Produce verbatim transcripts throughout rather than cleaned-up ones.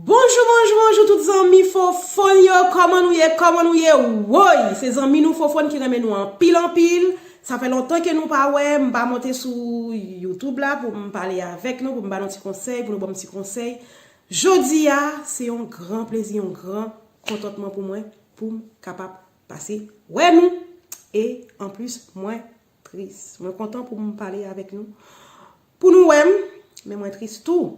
Bonjou, bonjou, bonjou tout zanmi Fofòn yo, kòman nou ye, kòman nou ye, woy, se zanmi nou Fofòn ki renmen nou anpil, anpil, sa fè lontan ke nou pa wè, m pa monte sou YouTube la pou m pale avèk nou, pou m ba nou ti konsèy, pou nou ban m ti konsèy. Jodi a, se yon gran plezi, yon gran kontantman pou mwen, pou m kapab pase wè nou, e anplis, mwen tris. Mwen kontan pou m pale avèk nou. Pou nou wè m, men mwen tris tou.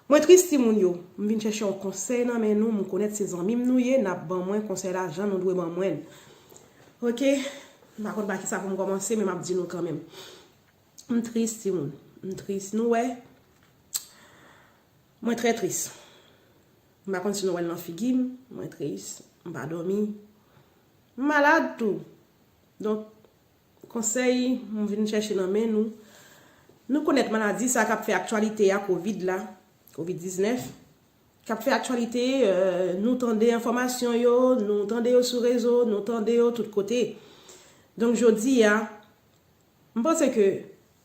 Mwen tris timoun yo. M vin chèche yon konsèy nan men nou. M konnen se zanmi m nou ye, n ap ban mwen konsèy la jan nou dwe ban mwen. Oke? M pa konn pa kisa pou m kòmanse, men m ap di nou kanmenm. M tris timoun. M tris. Nou wè? Mwen trè tris. M pa konn si nou wè l nan figi m. Mwen tris. M pa dòmi. M malad tou. Donk, konsèy m vin chèche nan men nou. Nou konèt maladi sa k ap fè aktyalite a, kovid la, kovid diznèf, k ap fè aktyalite, euh, nou tande enfòmasyon yo, nou tande yo sou rezo, nou tande yo tout kote. Donk, jodi a, m panse ke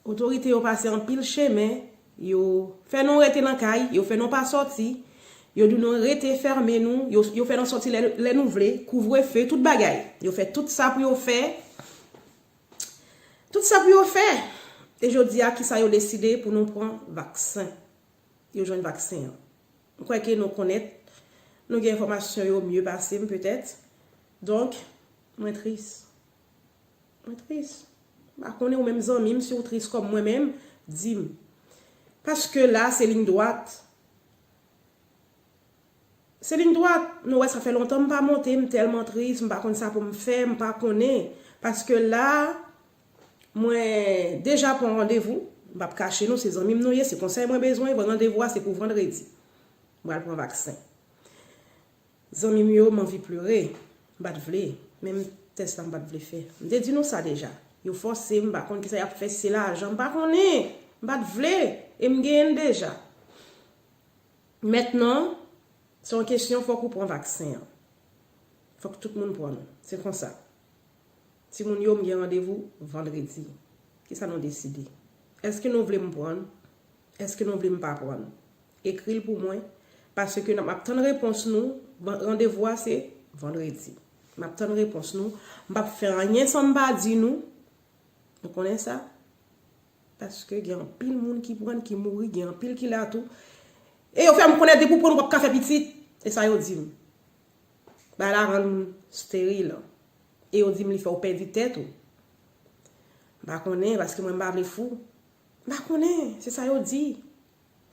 otorite yo pase anpil chemen, yo fè nou rete nan kay, yo fè nou pa sòti, yo di nou rete fèmen nou, yo, yo fè nou sòti lè, lè nou vle, kouvrefe, tout bagay. Yo fè tout sa pou yo fè. Tout sa pou yo fè. E jodi a, kisa yo deside pou nou pran vaksen? Yo jwenn vaksen an. M kwè ke nou konèt, nou gen enfòmasyon yo mye pase m petèt. Donk, mwen tris. Mwen tris. M pa konnen ou menm zanmi m, si w tris kòm mwen menm, di m. Paske la, se liy dwat. Se liy dwat. Nou wè, sa fè lontan m pa monte, m tèlman tris, m pa konn sa pou m fè, m pa konnen. Paske la, mwen deja pran randevou. M p ap kache nou, se zanmi m nou ye, se konsèy mwen bezwen. Randevou a, se pou vandredi. M pral pran vaksen. Zanmi m yo, m anvi plere. M pa t vle. Menm tès la, m pa t vle fè. M te di nou sa deja. Yo fòse m, m pa konn kisa y ap fè, si se lajan, m pa konnen. M pa t vle. E m genyen l deja. Mentnan, se yon kesyon, fòk ou pran vaksen an. Fòk tout moun pran l. Se konsa. Timoun yo, m gen randevou vandredi. Kisa nou deside? Èske nou vle m pran l? Èske nou vle m pa pran l? Ekri l pou mwen, paske n ap, m ap tann repons nou. Van-, randevou a se vandredi. M ap tann repons nou. M p ap fè anyen san m pa di nou. Nou konnen sa? Paske gen anpil moun ki pran, ki mouri, gen anpil ki la tou. E yo fè m konnen depi w pran, w p ap ka fè pitit. E sa yo di m. Bagay la rann moun steril. E yo di m li fè w pèdi tèt ou. M pa konnen, paske mwen m pa vle fou. M pa konnen, se sa yo di.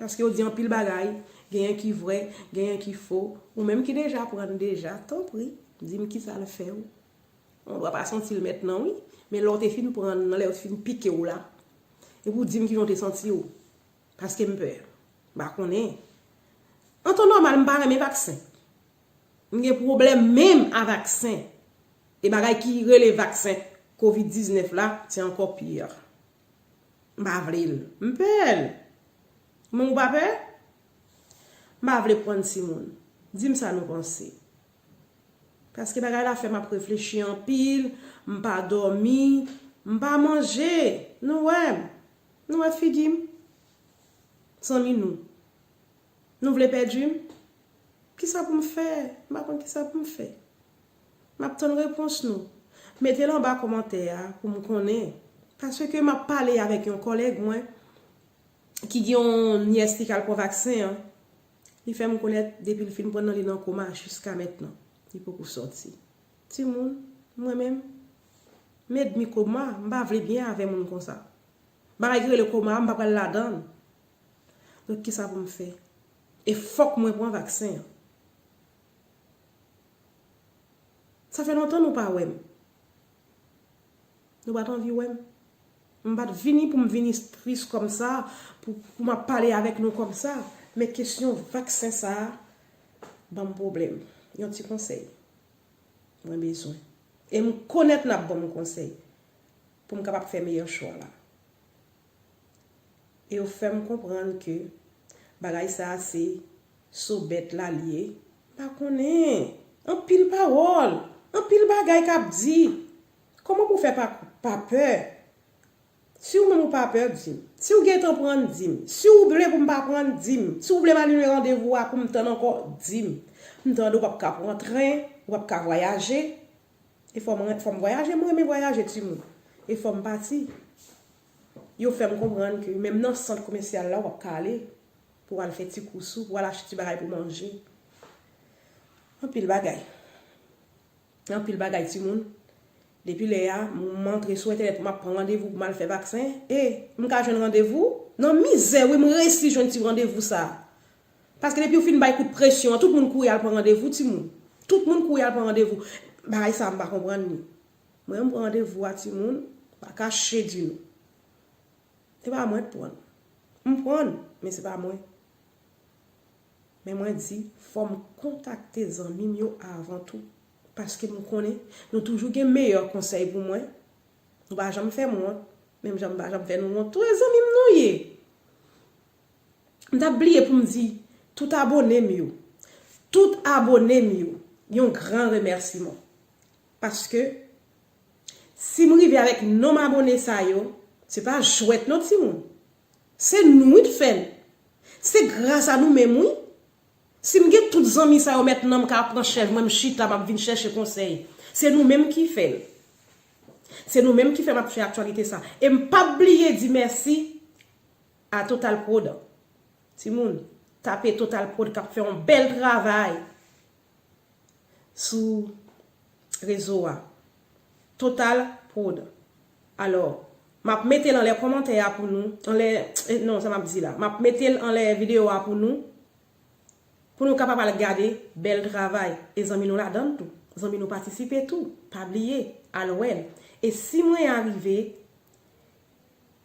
Paske yo di anpil bagay, genyen ki vrè, genyen ki fo. Ou menm ki deja pran deja, tanpri, di m kisa l fè w. Ou dwa pa santi l mentnan, wi. Men lè w te fin pran nan, lè yo te fin pike w la, epi w di m kijan w te santi w. Paske m pè. M pa konnen. An tan nòmal, m pa renmen vaksen. M gen pwoblèm menm a vaksen. E bagay ki rele vaksen kovid diznèf la, se ankò pi. M pa vle l. M pè l. Men ou pa pè? M pa vle pran timoun. Di m sa nou panse. Paske bagay la fè m ap reflechi anpil, m pa dòmi, m pa manje. Nou wè m. Nou wè figi m. Zanmi nou. Nou vle pèdi m? Kisa pou m fè? M pa konn kisa pou m fè. M ap tann repons nou. Mete l anba kòmantè a pou m konnen. Paske m ap pale avèk yon kòlèg mwen ki gen yon nyès li k al pran vaksen an. Li fè m konnen depi l fin pran nan, li nan koma jiska mentnan. Li poko sòti. Timoun, mwen menm, m edmi koma, m pa vle byen avè moun konsa. Bagay ki rele koma, m pa pral ladan l. Donk, kisa pou m fè? E fòk mwen pran vaksen an. Sa fè lontan nou pa wè m. Nou pa t anvi wè m. M pa t vini pou m vini tris kòmsa, pou, pou m ap pale avèk nou kòmsa. Men kesyon vaksen sa a ban m pwoblèm. Yon ti konsèy. Mwen bezwen. E m konèt n ap ban m konsèy pou m kapab fè meyè chwa la. E yo fè m konprann ke bagay sa a se so bèt la l ye. M pa konnen. Anpil pawòl, anpil bagay k ap di. Kòman pou w fè pa, pa pè? Si ou menm ou pa pè, di m. Si ou gentan pran, di m. Si ou vle pou m pa pran, di m. Si ou vle m anile randevou a pou m tann ankò, di m. M tande ou p ap ka pran tren, ou p ap ka vwayaje. E fò m, fò m vwayaje, m renmen vwayaje, timoun. E fò m pati. Yo fè m konprann ke menm nan sant komèsyal la, ou p ap ka ale pou w al fè ti kous ou, pou w al achte ti bagay pou manje. Anpil bagay. Anpil bagay, timoun. Depi lè a, m antre sou entènèt pou m ap pran randevou pou m al fè vaksen. E, m ka jwenn randevou? Nan mizè, wi, m resi jwenn ti randevou sa. Paske depi w fin bay kout presyon an, tout moun kouri al pran randevou, timoun. Tout moun kouri al pran randevou. Bagay sa, m pa konprann li. Mwen, m pran randevou a, timoun, pa kache di nou. Se pa mwen k pran. M pran, men se pa mwen. Men mwen di, fò m kontakte zanmi m yo avan tou. Paske m konnen nou toujou gen meyè konsèy pou mwen. Nou pa janm fè m wont. Menm jan m pa janm fè nou wont tou, e zanmi m nou ye. M t ap bliye pou m di tout abone m yo. Tout abone m yo, yon gran remèsiman. Paske si m rive avèk nonm abone sa yo, se pa jwèt non, timoun. Se nou wi k fè l. Se gras a nou menm wi. Si m gen tout zanmi sa yo mentnan, m ka pran chèz mwen, m chita, m ap vin chèche konsèy. Se nou menm ki fè l. Se nou menm ki fè m ap fè aktyalite sa. E m p ap bliye di mèsi a Total Prod. Timoun, tape Total Prod k ap fè yon bèl travay sou rezo a. Total Prod. Alò, m ap mete l anlè kòmantè a pou nou. Anlè, eh, non, sa m ap di la. M ap mete l anlè videyo a pou nou. Pou nou kapab al gade bèl travay. E zanmi nou ladan l tou. Zanmi nou patisipe tou. Pa bliye, al wè l. E si mwen arive,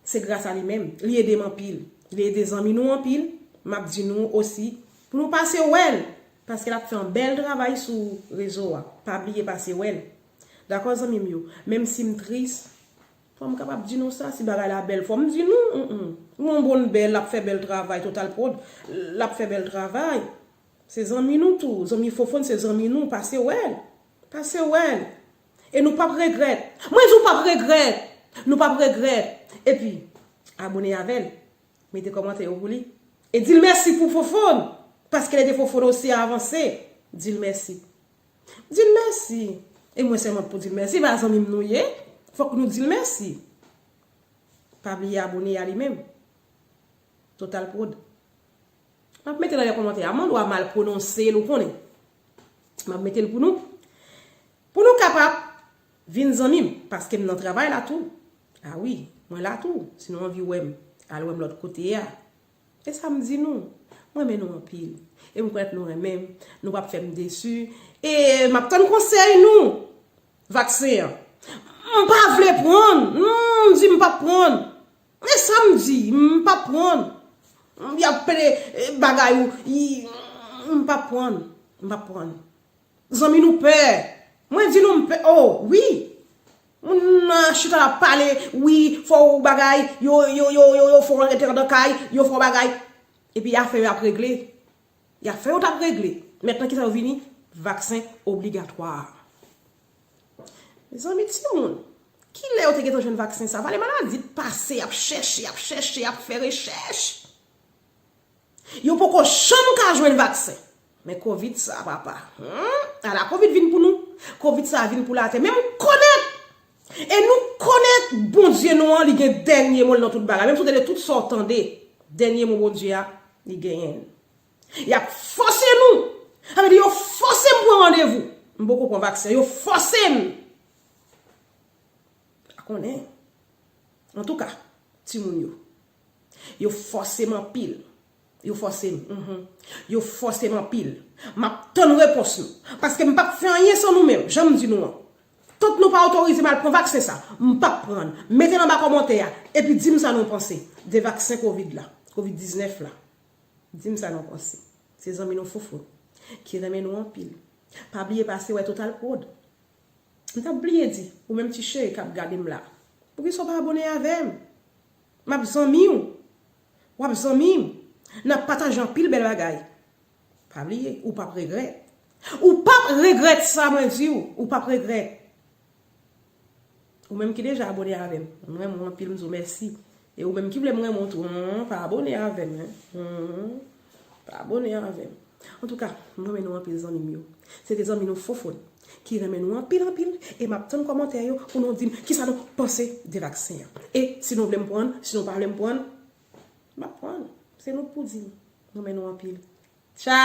se gras a li menm. Li ede m anpil. Li ede zanmi nou anpil. M ap di nou osi pou nou pase wè l. Paske l ap fè yon bèl travay sou rezo a. Pa bliye pase wè l. Dakò, zanmi m yo? Menm si m tris, fò m kapab di nou sa. Si bagay la bèl, fò m di nou. Mm, mm. Yon bon bèl, l ap fè bèl travay, Total Prod. L ap fè bèl travay. Se zanmi nou tou. Zanmi Fofone, se zanmi nou. Pase wè l. Pase wè l. E nou p ap regrèt. Mwen di w p ap regrèt. Nou p ap regrèt. Epi, abone avè l. Mete kòmantè yo pou li. E di l mèsi pou Fofone. Paske l ede Fofone osi avanse. Di l mèsi. Di l mèsi. E mwen sèlman pou di l mèsi. Pa zanmi m nou ye. Fòk nou di l mèsi. Pa bliye abone a li menm. Total Prod. M ap mete l nan kòmantè a. Mwen dwa mal pwononse l, ou konnen. M ap mete l pou nou. Pou nou kapab vin zanmi m, paske m nan travay la tou. A wi, mwen la tou. Si nou anvi wè m, al wè m lòt kote a. E sa m di nou, m renmen nou anpil. E m konnen nou renmen m, nou p ap fè m desi. E m ap tann konsèy nou. Vaksen an. M pa vle pran l. M di m p ap pran l. E sa m di, m p ap pran l. Y ap pede, eh, bagay ou, y, m p ap pran l. M p ap pran l. Zanmi nou pè. Mwen di nou m pè. Oh, wi. Moun nan chita la pale, wi, fò w bagay, yo, yo, yo, yo, yo fè w rete andan kay, yo fè w bagay. Epi afè yo ap regle. Y ap fè yo t ap regle. Mentnan kisa yo vini? Vaksen obligatwa. Mezanmi, timoun, kilè yo te gentan jwenn vaksen sa? Vale maladi t pase, y ap chèche, y ap chèche, y ap fè rechèch. Yo poko janm ka jwenn vaksen. Men kovid sa, papa. Hmm? Ala kovid vin pou nou. Kovid sa vin pou latè. Men m konèt, e nou konèt Bondye nou an, li gen dènye mo l nan tout bagay. Menm si w tande tout sa w tande, dènye mo Bondye a, li genyen l. Y ap fòse nou. Sa vle di yo fòse m pran randevou. M poko pran vaksen. Yo fòse m. Pa konnen. Antouka, timoun yo. Yo fòse m anpil. Yo fòse m. Mhm. Yo fòse m anpil. M ap tann repons nou. Paske m p ap fè anyen san nou menm. Jan m di nou an. Tant nou pa otorize m al pran vaksen sa, m p ap pran l. Mete l anba kòmantè a. Epi di m sa nou panse de vaksen kovid la. Kovid diznèf la. Di m sa nou panse. Se zanmi nou Fofone ki renmen nou anpil. Pa bliye pase wè Total Prod. M t ap bliye di, ou menm ti cheri k ap gade m la, poukisa w pa abone avè m? M ap zanmi w. W ap zanmi m. N ap pataje anpil bèl bagay. Pa bliye, ou p ap regrèt. Ou p ap regrèt sa mwen di w. Ou p ap regrèt. Ou menm ki deja abone avè m, m renmen w anpil, m di w mèsi. E ou menm ki vle m renmen w tou, hmm, pa abone avè m, hein. Hmm, pa abone avè m. Antouka, m renmen nou anpil, zanmi m yo. Se te zanmi nou Fofone ki renmen nou anpil, anpil. E m ap tann kòmantè yo pou nou di m kisa nou panse de vaksen an. E si nou vle m pran l, si nou pa vle m pran l, m ap pran l. Se nou k pou di m. M renmen nou anpil. Tchao!